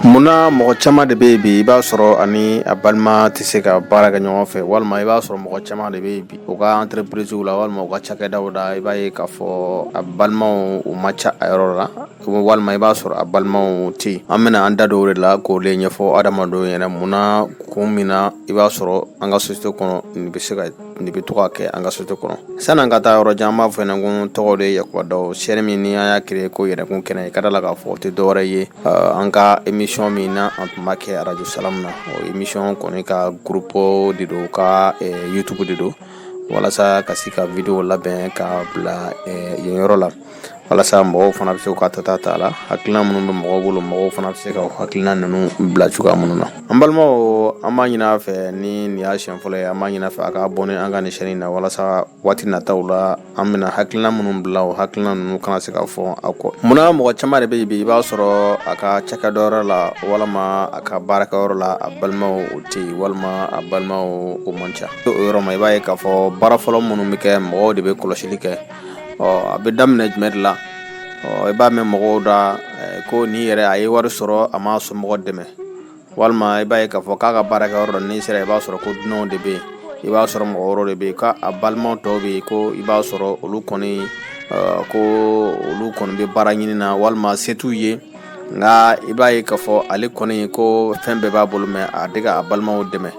Munna mɔgɔ caman de bɛ yen bi, i b'a sɔrɔ ani a balima tɛ se ka baara kɛ ɲɔgɔn fɛ, walima i b'a sɔrɔ mɔgɔ caman de bɛ yen bi, u ka entreprise la walima u ka cakɛdaw la, i b'a ye k'a fɔ a balimaw u man ca a yɔrɔ la, walima i b'a sɔrɔ a balimaw tɛ yen? An bɛna an da don o de la k'o de ɲɛfɔ adamadenw ɲɛna. Munna, kun min na i b'a sɔrɔ an ka société kɔnɔ nin bɛ se ka nin bɛ to ka kɛ an ka société kɔnɔ. Sani an ka taa yɔrɔ jan, an b'a fɔ ɲɛna ko n tɔgɔ de ye Yakuba Daw. Chaîne min ni an y'a créé ko Yɛrɛkun Kɛnɛ, i ka da la k'a fɔ o tɛ dɔwɛrɛ ye, an ka émission min na an tun b'a kɛ arajo Salam na, o émission kɔni ka groupe de don, ka YouTube de don, walasa ka se ka vidéo labɛn ka bila yen yɔrɔ la, walasa mɔgɔw fana bɛ se ka tata ta la. Hakilina minnu bɛ mɔgɔw bolo, mɔgɔw fana bɛ se ka hakilina ninnu bila cogoya minnu na. An balimaw, an b'a ɲini a fɛ, ni nin y'a siɲɛ fɔlɔ ye, an b'a ɲini a fɛ a ka abonné an ka nin chaîne na, walasa waati nataw la an bɛna hakilina minnu bila, o hakilina ninnu kana se ka fɔ a kɔ. Munna mɔgɔ caman de bɛ yen bi, i b'a sɔrɔ a ka cakɛdayɔrɔ la walima a ka baarakɛyɔrɔ la, a balimaw o tɛ yen, walima a balimaw o man ca o yɔrɔ ma? I b'a ye k'a fɔ baara fɔlɔ minnu bɛ kɛ, mɔgɔw de bɛ kɔlɔsili kɛ. Ɔ, a bɛ daminɛ jumɛn de la? Ɔ, i b'a mɛn mɔgɔw da ko nin yɛrɛ, a ye wari sɔrɔ, a m'a somɔgɔ dɛmɛ, walima i b'a ye k'a fɔ k'a ka baarakɛyɔrɔ la, n'i sera, i b'a sɔrɔ ko dunanw de bɛ yen, i b'a sɔrɔ mɔgɔ wɛrɛw de bɛ yen, k'a balima tɔw bɛ yen, ko i b'a sɔrɔ olu kɔni, ko olu kɔni bɛ baara ɲini na, walima se t'u ye. Nka i b'a ye k'a fɔ ale kɔni, ko fɛn bɛɛ b'a bolo, mais a tɛ ka a balimaw dɛmɛ.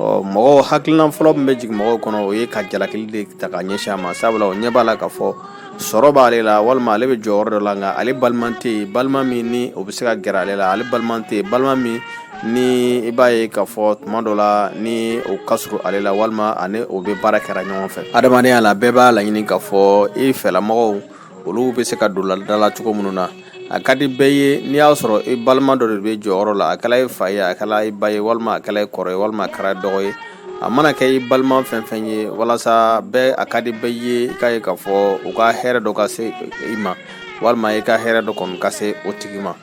Ɔ, mɔgɔw hakilina fɔlɔ min bɛ jigin mɔgɔw kɔnɔ, o ye ka jalakili de ta ka ɲɛsin a ma, sabula o ɲɛ b'a la k'a fɔ sɔrɔ b'ale la, walima ale bɛ jɔyɔrɔ dɔ la, nka ale balima tɛ yen, balima min ni o bɛ se ka gɛrɛ ale la. Ale balima tɛ yen, balima min ni i b'a ye k'a fɔ tuma dɔ la ni o ka surun ale la, walima ani o bɛ baara kɛra ɲɔgɔn fɛ. Adamadenya la, bɛɛ b'a laɲini k'a fɔ i fɛlamɔgɔw, olu bɛ se ka don da la cogo minnu na. A ka di bɛɛ ye n'i y'a sɔrɔ i balima dɔ de bɛ jɔyɔrɔ la, a kɛra i fa ye, a kɛra i ba ye, walima a kɛra i kɔrɔ ye, walima a kɛra dɔgɔ ye, a mana kɛ i balima fɛn fɛn ye, walasa bɛɛ, a ka di bɛɛ ye i k'a ye k'a fɔ u ka hɛrɛ dɔ ka se i ma, walima i ka hɛrɛ dɔ kɔni ka se o tigi ma.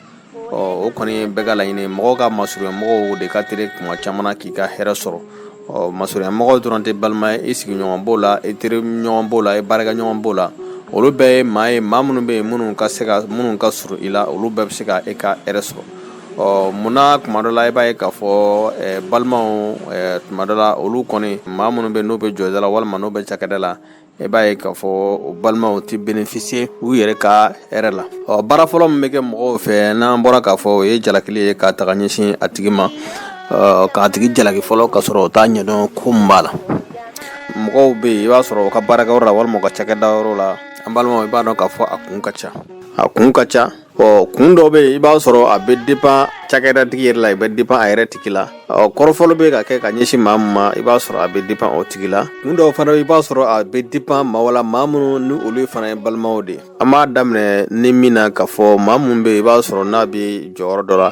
Ɔ, o kɔni bɛɛ ka laɲini. Mɔgɔw ka masurunya de ka teli tuma caman na k'i ka hɛrɛ sɔrɔ. Ɔ, masurunya mɔgɔw dɔrɔn tɛ balima ye, i sigiɲɔgɔn b'o la, i teri ɲɔgɔn b'o la, i baarakɛɲɔgɔn b'o la. Olu bɛɛ ye maa ye, maa minnu bɛ yen, minnu ka se ka, minnu ka surun i la, olu bɛɛ bɛ se ka e ka hɛrɛ sɔrɔ. Ɔ, munna tuma dɔ la i b'a ye k'a fɔ balimaw, tuma dɔ la, olu kɔni, maa minnu bɛ n'u bɛ jɔda la walima n'u bɛ cakɛda la, i b'a ye k'a fɔ o balimaw tɛ bénéficier u yɛrɛ ka hɛrɛ la? Ɔ, baara fɔlɔ min bɛ kɛ mɔgɔw fɛ, n'an bɔra k'a fɔ, o ye jalakili ye ka taga ɲɛsin a tigi ma, k'a tigi jalaki fɔlɔ ka sɔrɔ o t'a ɲɛdɔn ko min b'a la. Mɔgɔw bɛ yen, i b'a sɔrɔ u ka baarakɛyɔrɔ la walima u ka cakɛda yɔrɔ la, an balimaw, i b'a dɔn k'a fɔ a kun ka ca, a kun ka ca. Ɔ, kun dɔ bɛ yen, i b'a sɔrɔ a bɛ dépend cakɛdatigi yɛrɛ la, i bɛ dépend a yɛrɛ tigi la. Ɔ, kɔrɔfɔli bɛ ka kɛ ka ɲɛsin maa min ma, i b'a sɔrɔ a bɛ dépend o tigi la. Kun dɔw fana, i b'a sɔrɔ a bɛ dépend maa la, maa minnu ni olu fana ye balimaw de ye. An b'a daminɛ ni min na, k'a fɔ maa minnu bɛ yen, i b'a sɔrɔ n'a bɛ jɔyɔrɔ dɔ la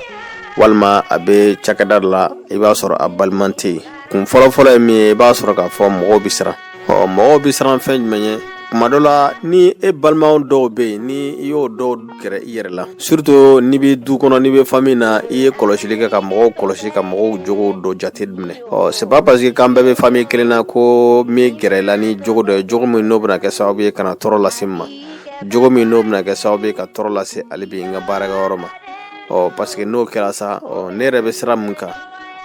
walima a bɛ cakɛda dɔ la, i b'a sɔrɔ a balima tɛ yen. Kun fɔlɔfɔlɔ ye min ye, i b'a sɔrɔ k'a fɔ mɔgɔw bɛ siran. Ɔ, mɔgɔw bɛ siran fɛn jumɛn ye? Tuma dɔ la, ni e balimaw dɔw bɛ yen, ni i y'o dɔw gɛrɛ i yɛrɛ la, surtout n'i bɛ du kɔnɔ, n'i bɛ famille na, i ye kɔlɔsili kɛ ka mɔgɔw kɔlɔsi, ka mɔgɔw jogow dɔ jate minɛ. Ɔ, c'est pas parce que k'an bɛɛ bɛ famille kelen na ko min gɛrɛ i la ni jogo dɔ ye, jogo min n'o bɛna kɛ sababu ye ka na tɔɔrɔ lase n ma, jogo min n'o bɛna kɛ sababu ye ka tɔɔrɔ lase ale bi n ka baarakɛyɔrɔ ma. Ɔ, parce que n'o kɛra sa, ɔ, ne yɛrɛ bɛ sira mun kan,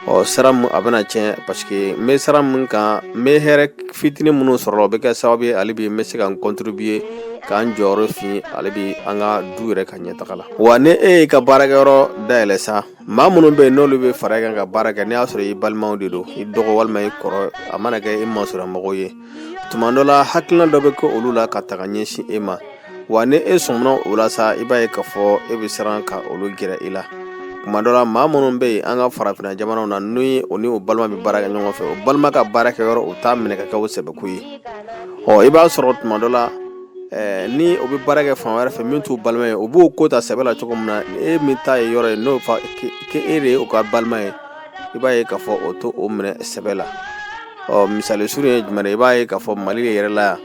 ɔ, sira mun a bɛna tiɲɛ, parce que n bɛ sira mun kan, n bɛ hɛrɛ fitinin minnu sɔrɔ, o bɛ kɛ sababu ye hali bi n bɛ se ka n contribuer, k'an jɔyɔrɔ fin ale bi an ka du yɛrɛ ka ɲɛtaga la. Wa ni e y'i ka baarakɛyɔrɔ dayɛlɛ sa, maa minnu bɛ yen, n'olu bɛ fara i kan ka baara kɛ, n'i y'a sɔrɔ i balimaw de don, i dɔgɔ walima i kɔrɔ, a mana kɛ i masurunya ye, tuma dɔ la hakilina dɔ bɛ kɛ olu la ka taga ɲɛsin e ma. Wa ni e sɔmina o la sa, i b'a ye k'a fɔ e bɛ siran ka olu gɛrɛ i la. Tuma dɔ la, maa minnu bɛ yen an ka farafinna jamanaw na, ni o ni o balima bɛ baara kɛ ɲɔgɔn fɛ, o balima ka baara kɛ yɔrɔ, o t'a minɛ ka kɛ o sɛbɛko ye. Ɔ, i b'a sɔrɔ tuma dɔ la, ni o bɛ baara kɛ fan wɛrɛ fɛ min t'u balima ye, o b'o ko ta sɛbɛ la cogo min na, e min ta ye yɔrɔ ye, n'o fa k'e de ye o ka balima ye, i b'a ye k'a fɔ o to o minɛ sɛbɛ la. Ɔ, misali surun ye jumɛn ye? I b'a ye k'a fɔ Mali yɛrɛ la yan,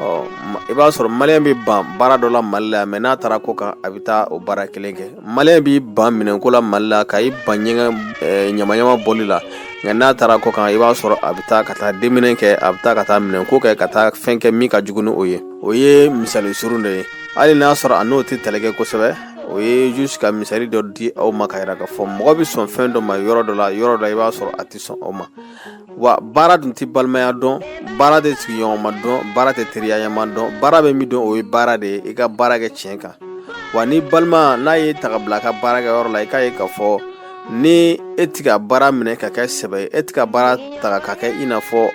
ɔ, i b'a sɔrɔ maliyɛn bɛ ban baara dɔ la Mali la, mais n'a taara ko kan, a bɛ taa o baara kelen kɛ. Maliyɛn b'i ban minɛnko la Mali la, ka i ban ɲɛgɛn ɲamaɲama bɔli la, nka n'a taara ko kan, i b'a sɔrɔ a bɛ taa ka taa denminɛ kɛ, a bɛ taa ka taa minɛnko kɛ, ka taa fɛn kɛ min ka jugu ni o ye. O ye misali surun de ye, hali n'a sɔrɔ a n'o tɛ tali kɛ kosɛbɛ. O ye juste ka misali dɔ di aw ma ka yira k'a fɔ mɔgɔ bɛ sɔn fɛn dɔ ma yɔrɔ dɔ la, yɔrɔ dɔ i b'a sɔrɔ a tɛ sɔn o ma. Wa baara dun tɛ balimaya dɔn, baara tɛ sigiɲɔgɔnma dɔn, baara tɛ teriyama dɔn. Baara bɛ min dɔn, o ye baara de ye, i ka baara kɛ tiɲɛ kan. Wa ni balima n'a ye ta ka bila a ka baarakɛyɔrɔ la, i k'a ye k'a fɔ ni e tɛ ka baara minɛ ka kɛ sɛbɛ ye, e tɛ ka baara ta ka kɛ i n'a fɔ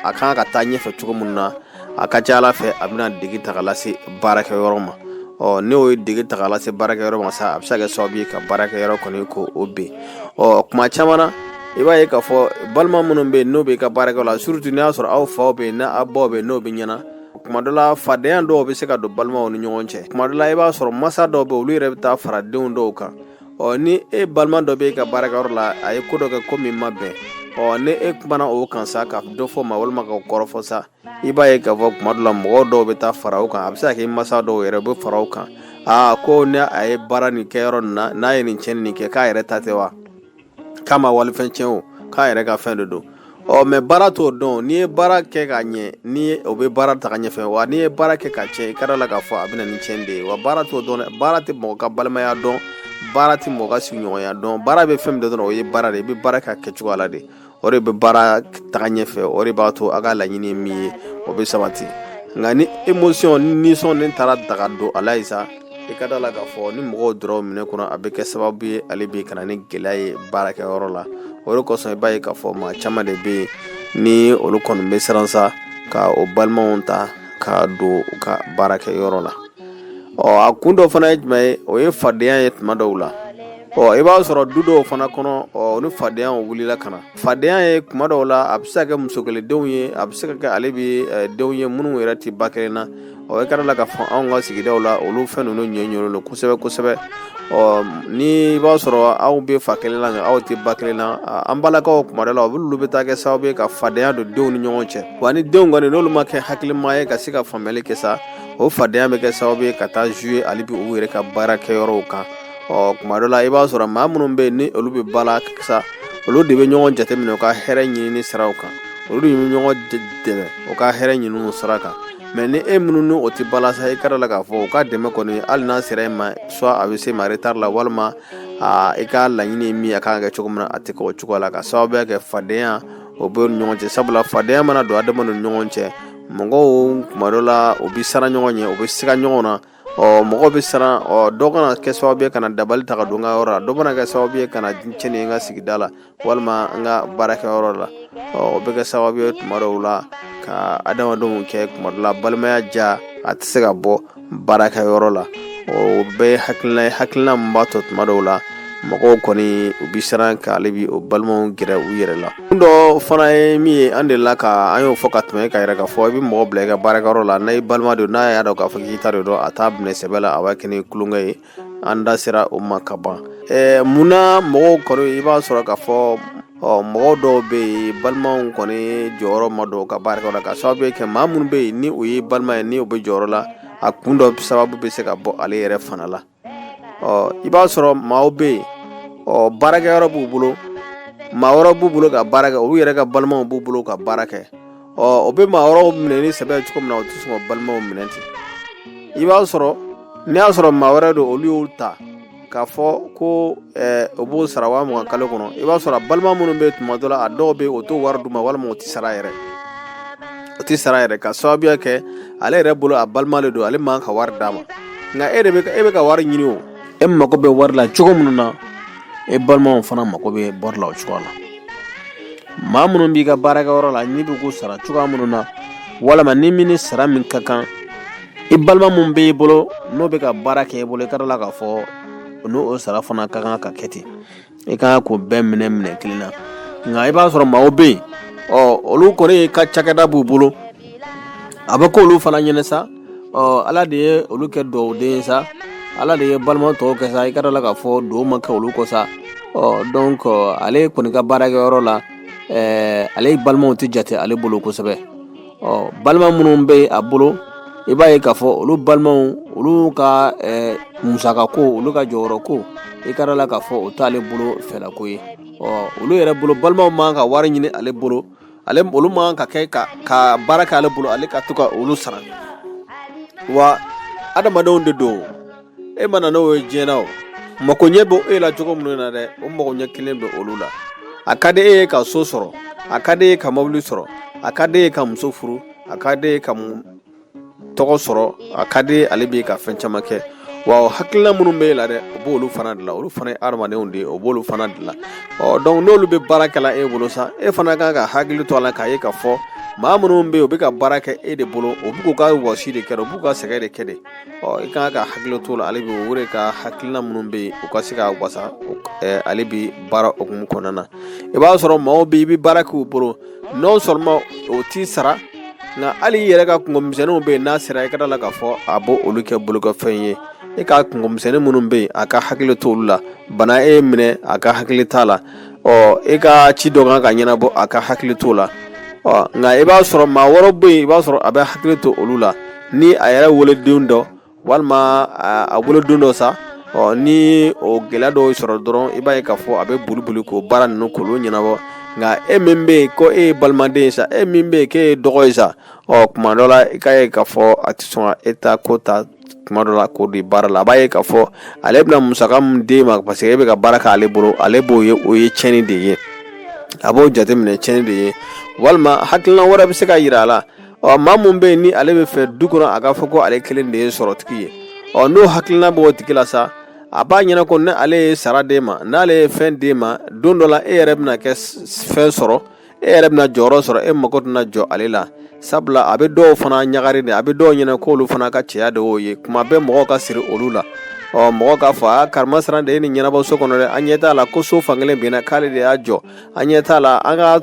a kan ka taa ɲɛfɛ cogo min na, a ka ca ala fɛ a bɛna degi ta ka lase baarakɛyɔrɔ ma. Ɔ n'o ye degi ta ka lase baarakɛyɔrɔ ma sa, a bɛ se ka kɛ sababu ye ka baarakɛyɔrɔ kɔni ko o bin. Ɔ kuma caman na, i b'a ye k'a fɔ balima minnu bɛ yen n'o bɛ ka baarakɛ la, surtout n'a y'a sɔrɔ aw faw bɛ yen, n'a baw bɛ yen, n'o bɛ ɲɛna, kuma dɔ la fadenya dɔw bɛ se ka don balimaw ni ɲɔgɔn cɛ. Kuma dɔ la i b'a sɔrɔ masa dɔw bɛ, olu yɛrɛ bɛ taa fara denw dɔw kan. Ɔ ni e balima dɔ bɛ e ka baarakɛyɔrɔ la, a ye ko dɔ kɛ ko min ma bɛn, ɔ ni e kumana o kan sa, ka dɔ fɔ ma walima ka kɔrɔfɔ sa, i b'a ye k'a fɔ kuma dɔ la mɔgɔ dɔw bɛ taa fara o kan. A bɛ se ka kɛ masa dɔw yɛrɛ bɛ fara o kan: aa, ko ni a ye baara nin kɛ yɔrɔ nin na, n'a ye nin tiɲɛni nin kɛ, k'a yɛrɛ ta tɛ wa? K'a ma walifɛn tiɲɛ o, k'a yɛrɛ ka fɛn de don. Ɔ mais baara t'o dɔn. N'i ye baara kɛ ka ɲɛ, ni o bɛ baara taga ɲɛfɛ. Wa n'i ye baara kɛ ka tiɲɛ, i ka da la k'a fɔ a bɛ na ni tiɲɛ de ye. Wa baara t'o dɔn dɛ. Baara tɛ mɔgɔ ka balimaya dɔn, baara tɛ mɔgɔ ka sigiɲɔgɔnya dɔn. Baara bɛ fɛn min dɔn dɔrɔn, o ye baara de ye. I bɛ baara kɛ a kɛcogoya la de, o de bɛ baara taga ɲɛfɛ, o de b'a to a ka laɲini ye min ye, o bɛ sabati. Nka ni émotion ni nisɔn taara daga don a la yen sa, i ka da la k'a fɔ ni mɔgɔw dɔrɔn minɛ kɔnɔ, a bɛ kɛ sababu ye ale bi ka na ni gɛlɛya ye baarakɛyɔrɔ la. O de kosɔn i b'a ye k'a fɔ maa caman de bɛ yen ni olu kɔni bɛ siran sa ka o balimaw ta ka don u ka baarakɛyɔrɔ la. Ɔ a kun dɔ fana ye jumɛn ye? O ye fadenya ye tuma dɔw la. Ɔ i b'a sɔrɔ du dɔw fana kɔnɔ, ɔ ni fadenya wulila ka na, fadenya ye kuma dɔw la, a bɛ se ka kɛ muso kelendenw ye, a bɛ se ka kɛ ale bɛ denw ye minnu yɛrɛ tɛ ba kelen na. Ɔ i ka da la k'a fɔ anw ka sigidaw la, olu fɛn ninnu ɲɛ don kosɛbɛ kosɛbɛ. Ɔ ni i b'a sɔrɔ aw bɛ fa kelen na, aw tɛ ba kelen na, an balakaw kuma dɔ la olu bɛ taa kɛ sababu ye ka fadenya don denw ni ɲɔgɔn cɛ. Wa ni denw kɔni n'olu ma kɛ hakilima ye ka se ka faamuyali kɛ sa, o fadenya bɛ kɛ sababu ye ka taa jouer hali bi u yɛrɛ ka baarakɛyɔrɔw kan. Ɔ kuma dɔ la i b'a sɔrɔ maa minnu bɛ yen ni olu bɛ ba la sa, olu de bɛ ɲɔgɔn jateminɛ u ka hɛrɛ ɲinini siraw kan, olu de bɛ ɲɔgɔn dɛmɛ u ka hɛrɛ ɲinini sira kan. Mais ni e minnu ni o tɛ ba la sa, i ka da la k'a fɔ u ka dɛmɛ kɔni, hali n'a sera e ma, soit a bɛ se ma retard la, walima i ka laɲini ye min ye, a kan ka kɛ cogo min na, a tɛ kɛ o cogo la, ka sababuya kɛ fadenya o bɛ ni ɲɔgɔn cɛ. Sabula fadenya mana don adamadenw ni ɲɔgɔn cɛ, mɔgɔw kuma dɔ la u bɛ siran ɲɔgɔn ɲɛ, u bɛ siga ɲɔgɔn na. Ɔ mɔgɔw bɛ siran, ɔ dɔ kana kɛ sababu ye ka na dabali ta ka don n ka yɔrɔ la, dɔ bɛna kɛ sababu ye ka na tiɲɛni n ka sigida la walima n ka baarakɛyɔrɔ la. Ɔ o bɛ kɛ sababu ye tuma dɔw la ka adamadenw kɛ kuma dɔ la balimaya ja a tɛ se ka bɔ baarakɛyɔrɔ la. O bɛɛ ye hakilina ye, hakilina min b'a to tuma dɔw la mɔgɔw kɔni u bɛ siran k'ale bi o balimaw gɛrɛ u yɛrɛ la. Kun dɔ fana ye min ye, an delila ka an y'o fɔ ka tɛmɛ ka yɛrɛ k'a fɔ i bɛ mɔgɔ bila i ka baarakɛyɔrɔ la, n'a balima don, n'a y'a dɔn k'a fɔ k'i ta de don, a t'a minɛ sɛbɛ la, a b'a kɛ ni tulonkɛ ye. An da sera o ma ka ban. Munna mɔgɔw kɔni i b'a sɔrɔ k'a fɔ ɔ mɔgɔw dɔw bɛ yen, balimaw kɔni jɔyɔrɔ ma don ka baarakɛyɔrɔ la, ka sababu kɛ maa minnu bɛ yen ni o ye balima ye, ni o bɛ jɔyɔrɔ la, a kun dɔ sababu bɛ se ka bɔ ale yɛrɛ fana la. Ɔ i b'a sɔrɔ maaw bɛ yen, ɔ baarakɛyɔrɔ b'u bolo, maa wɛrɛw b'u bolo ka baara kɛ, olu yɛrɛ ka balimaw b'u bolo ka baara kɛ. Ɔ o bɛ maa wɛrɛw minɛ ni sɛbɛ ye cogo min na, o tɛ sɔn ka balimaw minɛ ten. I b'a sɔrɔ n'i y'a sɔrɔ maa wɛrɛ don, olu y'o ta k'a fɔ ko o b'o sara 20,000 kalo kɔnɔ, i b'a sɔrɔ balima minnu bɛ tuma dɔ la, a dɔw bɛ yen, o t'o wari d'u ma, walima o tɛ sara yɛrɛ, o tɛ sara yɛrɛ, ka sababuya kɛ ale yɛrɛ bolo a balima de don, ale man ka wari d'a ma. Nka e de bɛ e bɛ ka wari ɲini, o e mako bɛ wari la cogo minnu na, e balimaw fana mako bɛ wari la o cogoya la. Maa minnu b'i ka baarakɛyɔrɔ la, n'i bɛ k'u sara cogoya minnu na, walima ni min ni sara min ka kan, i balima min bɛ i bolo n'o bɛ ka baara kɛ i bolo, i ka da la k'a fɔ n'o sara fana ka kan ka kɛ ten. I ka kan k'o bɛɛ minɛ minɛ kelen na. Nka i b'a sɔrɔ maaw bɛ yen, ɔ olu kɔni ka cakɛda b'u bolo, a bɛ k'olu fana ɲɛna sa, ɔ ala de ye olu kɛ dugawuden ye sa, ala de ye balima tɔw kɛ sa, i ka da la k'a fɔ dugawu ma kɛ olu kɔ sa. Ɔ donc ale kɔni ka baarakɛyɔrɔ la, ale balimaw tɛ jate ale bolo kosɛbɛ. Ɔ balima minnu bɛ a bolo, i b'a ye k'a fɔ olu balimaw, olu ka musaka ko, olu ka jɔyɔrɔ ko, i ka da la k'a fɔ o t'ale bolo fɛlako ye. Ɔ olu yɛrɛ bolo, balimaw man ka wari ɲini ale bolo, ale olu man ka kɛ ka baara kɛ ale bolo, ale ka to ka olu sara. Wa adamadenw de don. E ma na n'o ye diɲɛ na, o makoɲɛ bɛ e la cogo minnu na dɛ, o makoɲɛ kelen bɛ olu la. A ka di e ye ka so sɔrɔ, a ka di e ye ka mobili sɔrɔ, a ka di e ye ka muso furu, a ka di e ye ka tɔgɔ sɔrɔ, a ka di ale bɛ ka fɛn caman kɛ. Wa o hakilina minnu bɛ e la dɛ, o b'olu fana de la. Olu fana ye adamadenw de ye, o b'olu fana de la. Ɔ donc n'olu bɛ baara kɛla e bolo sa, e fana kan ka hakili to a la k'a ye k'a fɔ maa minnu bɛ yen, u bɛ ka baara kɛ e de bolo, o bɛ k'u ka wɔsi de kɛ, u b'u ka sɛgɛn de kɛ de. Ɔ i kan ka hakili to la ale bi, o de ka hakilina minnu bɛ yen, u ka se ka wasa ale bi baara hukumu kɔnɔna na. I b'a sɔrɔ maaw bɛ i bɛ baara k'u bolo, non seulement o t'i sara, nka hali i yɛrɛ ka kunko misɛnninw bɛ yen, n'a sera, i ka da la k'a fɔ a b'o olu kɛ bolokɔfɛn ye. E ka kunko misɛnnin minnu bɛ yen, a ka hakili to olu la. Bana e minɛ, a ka hakili t'a la. Ɔ e ka ci dɔ kan ka ɲɛnabɔ, a ka hakili t'o la. Ɔ nka i b'a sɔrɔ maa wɛrɛw bɛ yen, i b'a sɔrɔ a bɛ hakili to olu la, ni a yɛrɛ woloden dɔ walima a woloden dɔ sa. Ɔ ni o gɛlɛya dɔw sɔrɔ dɔrɔn, i b'a ye k'a fɔ a bɛ boli boli k'o baara ninnu k'olu ɲɛnabɔ. Nka e min bɛ yen ko e ye balimaden ye sa, e min bɛ yen k'e ye dɔgɔ ye sa, ɔ kuma dɔ la i k'a ye k'a fɔ a tɛ sɔn ka e ta ko ta kuma dɔ la k'o di baara la. A b'a ye k'a fɔ ale bɛna musaka min d'e ma, parce que e bɛ ka baara k'ale bolo, ale b'o ye, o ye tiɲɛni de ye, a b'o jateminɛ tiɲɛni de ye. Walima hakilina wɛrɛ bɛ se ka yira a la. Ɔ maa min bɛ yen ni ale bɛ fɛ du kɔnɔ a ka fɔ ko ale kelen de ye sɔrɔtigi ye, ɔ n'o hakilina b'o tigi la sa, a b'a ɲɛna ko ni ale ye sara d'e ma, n'ale ye fɛn d'e ma, don dɔ la e yɛrɛ bɛna kɛ fɛn sɔrɔ, e yɛrɛ bɛna jɔyɔrɔ sɔrɔ, e mako tɛna jɔ ale la. Sabula a bɛ dɔw fana ɲagari de, a bɛ dɔw ɲɛna k'olu fana ka cɛya de y'o ye. Kuma bɛɛ mɔgɔw ka siri olu la. Ɔ mɔgɔ k'a fɔ a karimasina de ye nin ɲɛnabɔ so kɔnɔ dɛ, an ɲɛ t'a la ko so fankelen binna k'ale de y'a jɔ, an ɲɛ t'a la an ka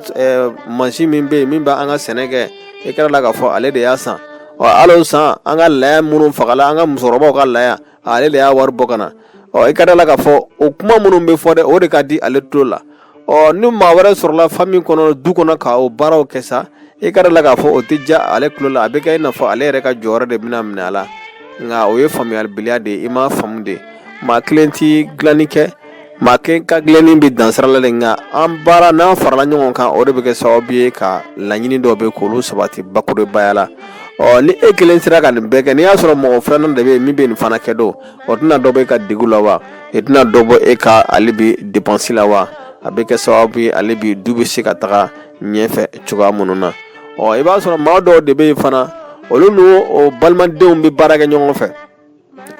mansin min bɛ yen min bɛ an ka sɛnɛ kɛ, i kɛra la k'a fɔ ale de y'a san. Ɔ hali o san an ka laya minnu fagala, an ka musokɔrɔbaw ka laya, ale de y'a wari bɔ ka na. Ɔ i ka da la k'a fɔ o kuma minnu bɛ fɔ dɛ, o de ka di ale tulo la. Ɔ ni maa wɛrɛ sɔrɔla famille kɔnɔ, du kɔnɔ, ka o baaraw kɛ sa, i ka da la k'a fɔ o tɛ diya ale tulo la. A bɛ kɛ i n'a fɔ ale yɛrɛ ka jɔyɔrɔ de bɛna minɛ a la. Nka o ye faamuyalibaliya de ye, i m'a faamu de. Maa kelen tɛ dilanni kɛ, maa kelen ka dilanni bɛ dan sira la de. Nka an baara n'an farala ɲɔgɔn kan, o de bɛ kɛ sababu ye ka laɲini dɔw bɛ k'olu sabati bakurubaya la. Ɔ ni e kelen sera ka nin bɛɛ kɛ, n'i y'a sɔrɔ mɔgɔ filanan de bɛ yen min bɛ nin fana kɛ don, o tɛna dɔ bɔ e ka degun la wa? E tɛna dɔ bɔ e ka ale bi dépense la wa? A bɛ kɛ sababu ye ale bi du bɛ se ka taga ɲɛfɛ cogoya minnu na. Ɔ i b'a sɔrɔ maa dɔw de bɛ yen fana, olu n'u o balimadenw bɛ baara kɛ ɲɔgɔn fɛ,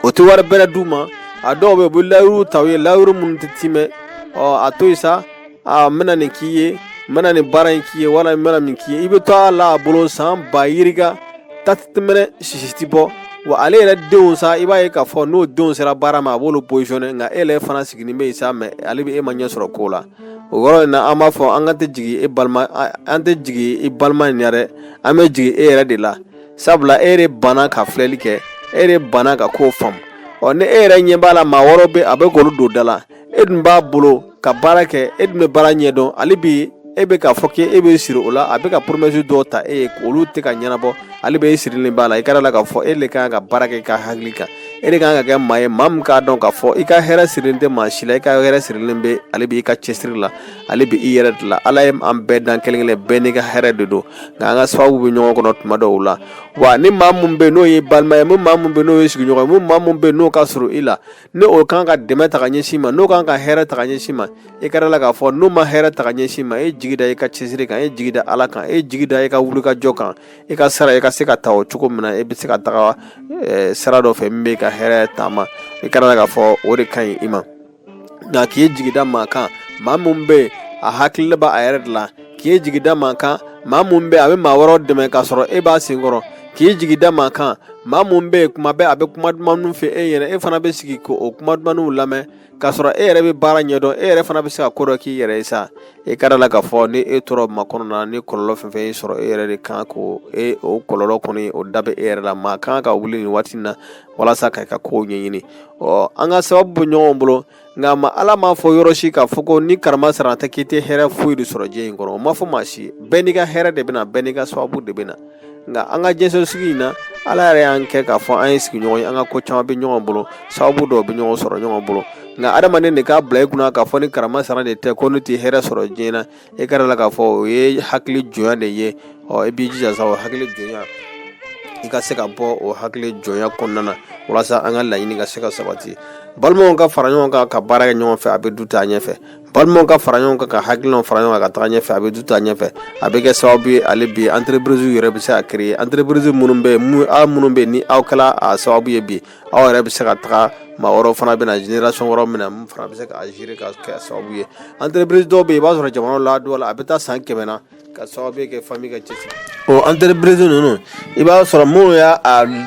o tɛ wari bɛrɛ d'u ma. A dɔw bɛ u bɛ layiru ta u ye, layiru minnu tɛ timɛ. Ɔ a to yen sa, a n bɛna nin k'i ye, n bɛna nin baara in k'i ye, wala n bɛna nin k'i ye. I bɛ to a la a bolo san ba yirika, ta tɛ mɛnɛ, sisi tɛ bɔ. Wa ale yɛrɛ denw sa, i b'a ye k'a fɔ n'o denw sera baara ma, a b'olu positionner. Nka e yɛrɛ fana sigilen bɛ yen sa, mais ale bɛ e ma ɲɛ sɔrɔ ko la. O yɔrɔ in na, an b'a fɔ an ka tɛ jigin e balima, an tɛ jigin i balima in na dɛ, an bɛ jigin e yɛrɛ de la. Sabula e yɛrɛ banna ka filɛli kɛ, e yɛrɛ banna ka ko faamu. Ɔ ni e yɛrɛ ɲɛ b'a la maa wɛrɛw bɛ a bɛ k'olu don da la, e dun b'a bolo ka baara kɛ, e dun bɛ baara ɲɛdɔn, ale bi e bɛ k'a fɔ k'e bɛ siri o la, a bɛ ka promesse dɔw ta e ye, olu tɛ ka ɲɛnabɔ, ale bɛ e sirilen b'a la. I ka da la k'a fɔ e de kan ka baara kɛ i ka hakili kan, e de kan ka kɛ maa ye, maa min k'a dɔn k'a fɔ i ka hɛrɛ sirilen tɛ maa si la, i ka hɛrɛ sirilen bɛ ale b'i ka cɛsiri la, ale bɛ i yɛrɛ de la. Ala ye an bɛɛ dan kelen kelen, bɛɛ n'i ka hɛrɛ de don. Nka an ka sababu bɛ ɲɔgɔn kɔnɔ tuma dɔw la. Wa ni maa min bɛ n'o ye balima ye, ni maa min bɛ n'o ye sigiɲɔgɔn ye, ni maa min bɛ n'o ka surun i la, ni o kan ka dɛmɛ ta ka ɲɛsin ma, n'o kan ka hɛrɛ ta ka ɲɛsin ma, i ka da la k'a fɔ n'o ma hɛrɛ ta ka ɲɛsin ma, e jigi da i ka cɛsiri kan, e jigi da Ala kan, e jigi da i ka wulikajɔ kan, i ka sara i ka se ka ta o cogo min na, e bɛ se ka taga sira dɔ fɛ min bɛ ka hɛrɛ taama. I ka da la k'a fɔ o de ka ɲi i ma. Nka k'i jigi da maa kan, maa min bɛ a hakili b'a a yɛrɛ de la, k'i jigi da maa kan, maa min bɛ a bɛ maa wɛrɛw dɛmɛ k'a sɔrɔ e b'a senkɔrɔ, k'i jigi da maa kan, maa min bɛ yen kuma bɛɛ a bɛ kuma dumanw fɔ e ɲɛna, e fana bɛ sigi k'o kuma dumanw lamɛn k'a sɔrɔ e yɛrɛ bɛ baara ɲɛdɔn, e yɛrɛ fana bɛ se ka ko dɔ k'i yɛrɛ ye sa. E ka da la k'a fɔ ni e tora makɔnɔ na, ni kɔlɔlɔ fɛn fɛn y'i sɔrɔ, e yɛrɛ de kan ko e o kɔlɔlɔ kɔni o da bɛ e yɛrɛ la. Maa kan ka wuli nin waati in na walasa ka i ka kow ɲɛɲini. Ɔ an ka sababu bɛ ɲɔgɔn bolo, nka ma Ala m'a fɔ yɔrɔ si k'a fɔ ko ni karama sara tɛ k'i tɛ hɛrɛ foyi de sɔrɔ diɲɛ in kɔnɔ. O ma fɔ maa si. Bɛɛ n'i ka hɛrɛ de bɛ na, bɛɛ n'i ka sababu de bɛ na. Nka an ka diɲɛ sigi in na, Ala yɛrɛ y'an kɛ k'a fɔ an ye sigiɲɔgɔn ye, an ka ko caman bɛ ɲɔgɔn bolo, sababu dɔw bɛ ɲɔgɔn sɔrɔ ɲɔgɔn bolo. Nka adamaden de k'a bila i kunna k'a fɔ ni karama sara de tɛ ko ne tɛ hɛrɛ sɔrɔ diɲɛ na, e ka da la k'a fɔ o ye hakili jɔnya de ye. Ɔ i b'i jija sa o hakili jɔnya I ka se ka bɔ o hakili jɔnya kɔnɔna na walasa an ka laɲini ka se ka sabati. Balimaw ka fara ɲɔgɔn kan ka baara kɛ ɲɔgɔn fɛ, a bɛ du taa ɲɛfɛ. Balimaw ka fara ɲɔgɔn kan ka hakilinaw fara ɲɔgɔn kan ka taga ɲɛfɛ, a bɛ du taa ɲɛfɛ. A bɛ kɛ sababu ye ale bi entreprise yɛrɛ bɛ se ka créer. Entreprise minnu bɛ yen, aw minnu bɛ yen ni aw kɛla a sababu ye bi, aw yɛrɛ bɛ se ka taga, maa wɛrɛw fana bɛ na, génération wɛrɛw bɛ na min fana bɛ se ka agir ka kɛ sababu ye. Entreprise dɔw bɛ yen, i b'a sɔrɔ jamana la dɔw la, a bɛ taa san 100 na ka sababu kɛ famille ka cɛsiri. O entreprise ninnu, i b'a sɔrɔ minnu y'a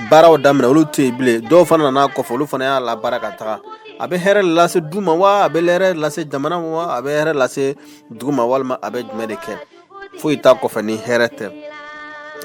baaraw daminɛ, olu tɛ yen bilen. Dɔw fana nana kɔfɛ, olu fana y'a labaara ka taga. A bɛ hɛrɛ lase du ma wa, a bɛ hɛrɛ lase jamana ma wa, a bɛ hɛrɛ lase dugu ma, walima a bɛ jumɛn de kɛ? Foyi t'a kɔfɛ ni hɛrɛ tɛ,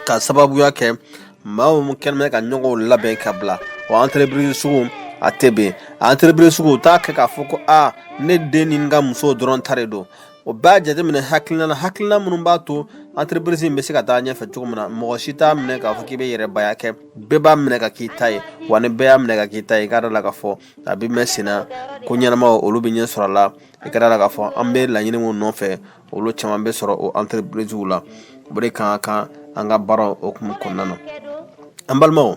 ka sababuya kɛ maa min kɛlen bɛ ka ɲɔgɔn labɛn ka bila o entreprise sugu, a tɛ bɛn. Entreprise sugu, u t'a kɛ k'a fɔ ko aa, ne den ni n ka muso dɔrɔn ta de don. O b'a jateminɛ hakilina na, hakilina minnu b'a to entreprise in bɛ se ka taa ɲɛfɛ cogo min na. Mɔgɔ si t'a minɛ k'a fɔ k'i bɛ yɛrɛbaya kɛ. Bɛɛ b'a minɛ ka k'i ta ye. Wa ni bɛɛ y'a minɛ ka k'i ta ye, i ka da la k'a fɔ a bɛ mɛn senna. Ko ɲɛnamaw, olu bɛ ɲɛ sɔrɔ a la. I ka da la k'a fɔ an bɛ laɲini minnu nɔfɛ, olu caman bɛ sɔrɔ o entreprise la. O de kan ka an ka baara hukumu kɔnɔna na. An balimaw,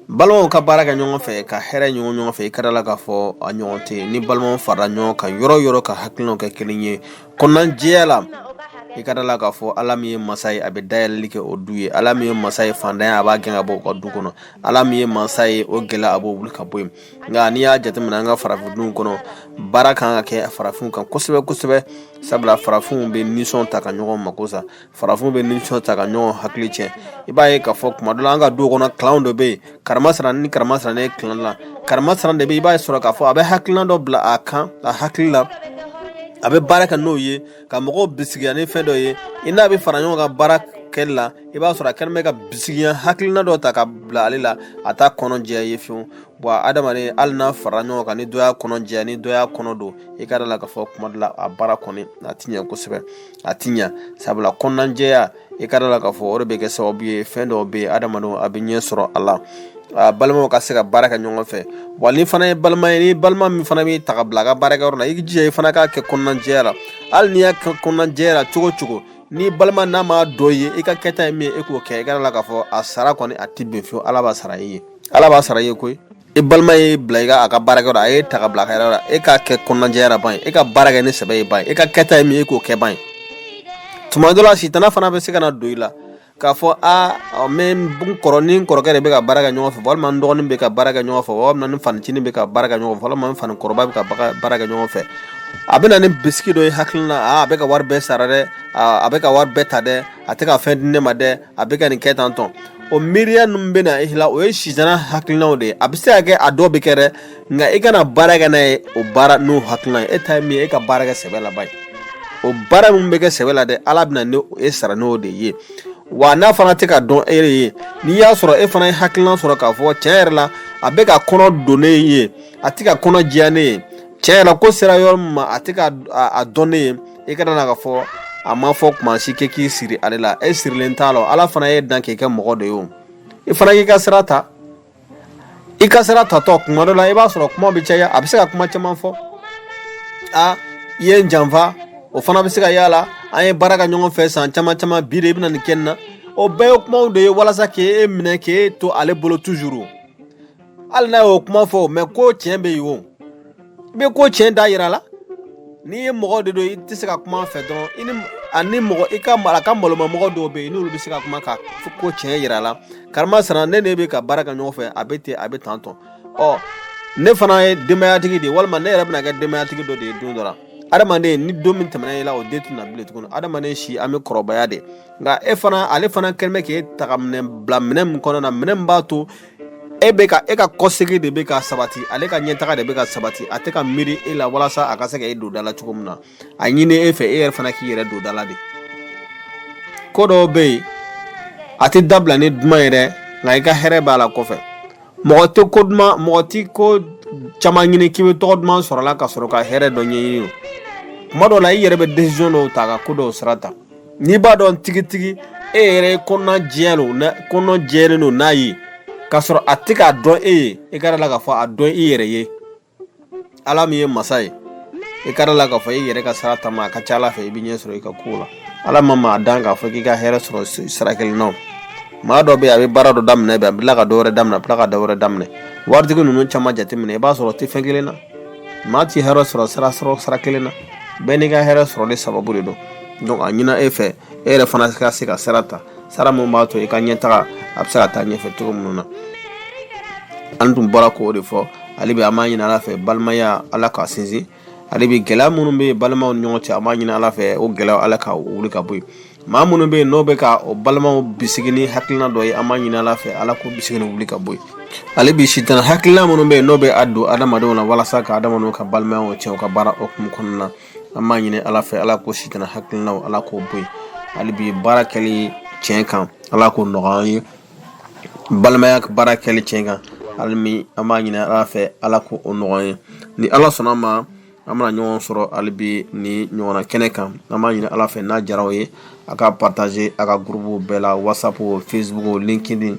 balimaw ka baara kɛ ɲɔgɔn fɛ ka hɛrɛ ɲɔgɔn ɲɔgɔn fɛ, i ka da la k'a fɔ a ɲɔgɔn tɛ. Ni balimaw farala ɲɔgɔn kan yɔrɔ yɔrɔ ka hakilinaw kɛ kelen ye kɔnɔnajɛya la, i ka da la k'a fɔ Ala min ye masa ye, a bɛ dayɛlɛli kɛ o du ye. Ala min ye masa ye, fantanya a b'a gɛn ka bɔ u ka du kɔnɔ. Ala min ye masa ye, o gɛlɛya a b'o wuli ka bɔ yen. Nka n'i y'a jateminɛ an ka farafinw kɔnɔ, baara kan ka kɛ farafinw kan kosɛbɛ kosɛbɛ, sabula farafinw bɛ nisɔn ta ka ɲɔgɔn mako sa, farafinw bɛ nisɔn ta ka ɲɔgɔn hakili tiɲɛ. I b'a ye k'a fɔ tuma dɔ la, an ka du kɔnɔ, clan dɔ bɛ yen, karimasina ni karimasina ye clan la, karimasina de bɛ, i b'a sɔrɔ k'a fɔ a bɛ hakilina dɔ bila a kan, a hakili la, a bɛ baara kɛ n'o ye ka mɔgɔw bisigiya ni fɛn dɔ ye. I n'a bɛ fara ɲɔgɔn kan baara kɛli la, i b'a sɔrɔ a kɛlen bɛ ka bisigiya hakilina dɔ ta ka bila ale la, a t'a kɔnɔ jɛya ye fiyewu. Bon, adamaden, hali n'a fara ɲɔgɔn kan, ni dɔ y'a kɔnɔ jɛya, ni dɔ y'a kɔnɔ don, i ka da la k'a fɔ kuma dɔ la, a baara kɔni a ti ɲɛ kosɛbɛ, a ti ɲɛ, sabula kɔnɔnajɛya, i ka da la k'a fɔ o de bɛ kɛ sababu ye fɛn dɔw bɛ yen, adamadenw a bɛ ɲɛ sɔrɔ a la. A balimaw ka se ka baara kɛ ɲɔgɔn fɛ. Wa ni fana ye balima ye, ni balima min fana b'i ta ka bila a ka baarakɛyɔrɔ la, i jija i fana k'a kɛ kɔnɔnajɛya la. Hali n'i y'a kɛ kɔnɔnajɛya la cogo o cogo, ni balima n'a m'a dɔn i ye, i ka kɛta ye min ye, e k'o kɛ. I ka da la k'a fɔ a sara kɔni a tɛ bin fiyewu. Ala b'a sara i ye, Ala b'a sara i ye koyi. I balima y'i bila i ka a ka baarakɛyɔrɔ, a y'e ta ka bila a ka yɔrɔ la, e k'a kɛ kɔnɔnajɛya la ban ye, e ka baara kɛ ni sɛbɛ ye ban ye, e ka kɛta ye min ye, e k'o kɛ ban ye. Tuma dɔ la, sitana fana bɛ se ka na don i la k'a fɔ aa, n bɛ n kɔrɔ ni n kɔrɔkɛ de bɛ ka baara kɛ ɲɔgɔn fɛ, walima n dɔgɔnin bɛ ka baara kɛ ɲɔgɔn fɛ, walima n fanicinin bɛ ka baara kɛ ɲɔgɔn fɛ, walima n fani kɔrɔba bɛ ka baara kɛ ɲɔgɔn fɛ. A bɛ na ni bisigi dɔ ye hakili la: aa, a bɛ ka wari bɛɛ sara dɛ, a bɛ ka wari bɛɛ ta dɛ, a tɛ ka fɛn di ne ma dɛ, a bɛ ka nin kɛ tan tɔn. O miiriya ninnu bɛ na i la, o ye sitana hakilinaw de ye. A bɛ se ka kɛ a dɔw bɛ kɛ dɛ, nka i kana baara kɛ n'a ye o baara n'o hakilina ye. E ta ye min ye, e ka baara kɛ sɛbɛ la ban ye. O baara min bɛ kɛ sɛbɛ la dɛ, Ala bɛna ni e sara n'o de ye. Wa n'a fana tɛ ka dɔn e yɛrɛ ye, n'i y'a sɔrɔ e fana ye hakilina sɔrɔ k'a fɔ tiɲɛ yɛrɛ la, a bɛ ka kɔnɔ don ne ye, a tɛ ka kɔnɔ jɛya ne ye, tiɲɛ yɛrɛ la, ko sera yɔrɔ min ma, a tɛ ka a dɔn ne ye, i ka na k'a fɔ a ma fɔ kuma si kɛ k'i siri ale la. E sirilen t'a la. Ala fana ye dan k'i kɛ mɔgɔ de ye. O i fana k'i ka sira ta. I ka sira tatɔ, kuma dɔ la, i b'a sɔrɔ kuma bɛ caya, a bɛ se ka kuma caman fɔ: a i ye n janfa. O fana bɛ se ka y'a la, an ye baara kɛ ɲɔgɔn fɛ san caman caman, bi de i bɛna nin kɛ nin na. O bɛɛ ye kumaw de ye walasa k'e minɛ, k'e to ale bolo toujours. Hali n'a y'o kuma fɔ, mais ko tiɲɛ bɛ yen, o i bɛ ko tiɲɛ da yira la. N'i ye mɔgɔ de don, i tɛ se ka kuma fɛ dɔrɔn. I ni ani mɔgɔ i ka a ka maloma mɔgɔ dɔw bɛ yen, n'olu bɛ se ka kuma ka ko tiɲɛ yira la: karimasina, ne ne bɛ ka baara kɛ ɲɔgɔn fɛ, a bɛ ten, a bɛ tan tɔn. Ɔ ne fana ye denbayatigi de ye, walima ne yɛrɛ bɛna kɛ denbayatigi dɔ de ye don dɔ la. Adamaden, ni don min tɛmɛna i la, o den tɛna bilen tuguni. Adamaden si, an bɛ kɔrɔbaya de. Nka e fana, ale fana kɛlen bɛ k'e ta ka minɛ bila minɛ min kɔnɔ na, minɛ min b'a to e bɛ ka e ka kɔsegin de bɛ ka sabati, ale ka ɲɛtaga de bɛ ka sabati. A tɛ ka miiri e la walasa a ka se ka e don da la cogo min na. A ɲini e fɛ, e yɛrɛ fana k'i yɛrɛ don da la de. Ko dɔw bɛ yen, a tɛ dabila ni duman ye dɛ, nka i ka hɛrɛ b'a la kɔfɛ. Mɔgɔ tɛ ko duman, mɔgɔ tɛ ko caman ɲini k'i bɛ tɔgɔ duman sɔrɔ la ka sɔrɔ ka hɛrɛ dɔ ɲɛɲini. O kuma dɔw la, i yɛrɛ bɛ décision dɔw ta ka ko dɔw sira ta. N'i b'a dɔn tigitigi e yɛrɛ kɔnɔna jɛya don, kɔnɔ jɛlen don n'a ye, k'a sɔrɔ a tɛ k'a dɔn e ye, i ka da la k'a fɔ a dɔn i yɛrɛ ye. Ala min ye masa ye, i ka da la k'a fɔ i yɛrɛ ka sira taama, a ka ca Ala fɛ, i bɛ ɲɛ sɔrɔ i ka ko la. Ala ma maa dan k'a fɔ k'i ka hɛrɛ sɔrɔ sira kelen na. Maa dɔ bɛ yen, a bɛ baara dɔ daminɛ bi, a bɛ tila ka dɔ wɛrɛ daminɛ, a bɛ tila ka dɔ wɛrɛ daminɛ. Waritigi ninnu caman jateminɛ, i b'a sɔrɔ o tɛ fɛn kelen na. Maa tɛ hɛrɛ sɔrɔ sira sɔrɔ sira kelen na, bɛɛ n'i ka hɛrɛ sɔrɔli sababu de don. Donc a ɲini e fɛ, e yɛrɛ fana ka se ka sira ta, sira min b'a to i ka ɲɛtaga a bɛ se ka taa ɲɛfɛ cogo minnu na. An tun bɔra k'o de fɔ. Hali bi an b'a ɲini Ala fɛ, balimaya, Ala k'a sinsin. Hali bi gɛlɛya minnu bɛ yen balimaw ni ɲɔgɔn cɛ, an b'a ɲini Ala fɛ, o gɛlɛya, Ala ka wuli ka bɔ yen. Maa minnu bɛ yen n'o bɛ ka o balimaw bisigi ni hakilina dɔ ye, an b'a ɲini Ala fɛ, Ala k'o bisigi wuli ka bɔ yen. Hali bi sitana hakilina minnu bɛ yen n'o bɛ a don adamadenw na walasa ka adamadenw ka balimayaw tiɲɛ u ka baara hukumu kɔnɔna na, an b'a ɲini Ala fɛ, Ala k'o sitana hakilinaw, Ala k'o bɔ yen. Hali bi baara kɛli tiɲɛ kan, Ala k'o nɔgɔya an ye. Balimaya baara kɛli tiɲɛ kan, hali bi an b'a ɲini Ala fɛ, Ala k'o nɔgɔya an ye. Ni Ala sɔnna ma, an bɛna ɲɔgɔn sɔrɔ hali bi ni ɲɔgɔnna kɛnɛ kan. An b'a ɲini Ala fɛ, n'a diyara aw ye, a ka partager a ka groupe bɛɛ la, WhatsApp, Facebook, LinkedIn,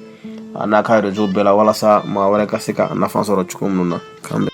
a n'a ka réseau bɛɛ la, walasa maa wɛrɛ ka se ka nafa sɔrɔ cogo minnu na. K'an bɛn.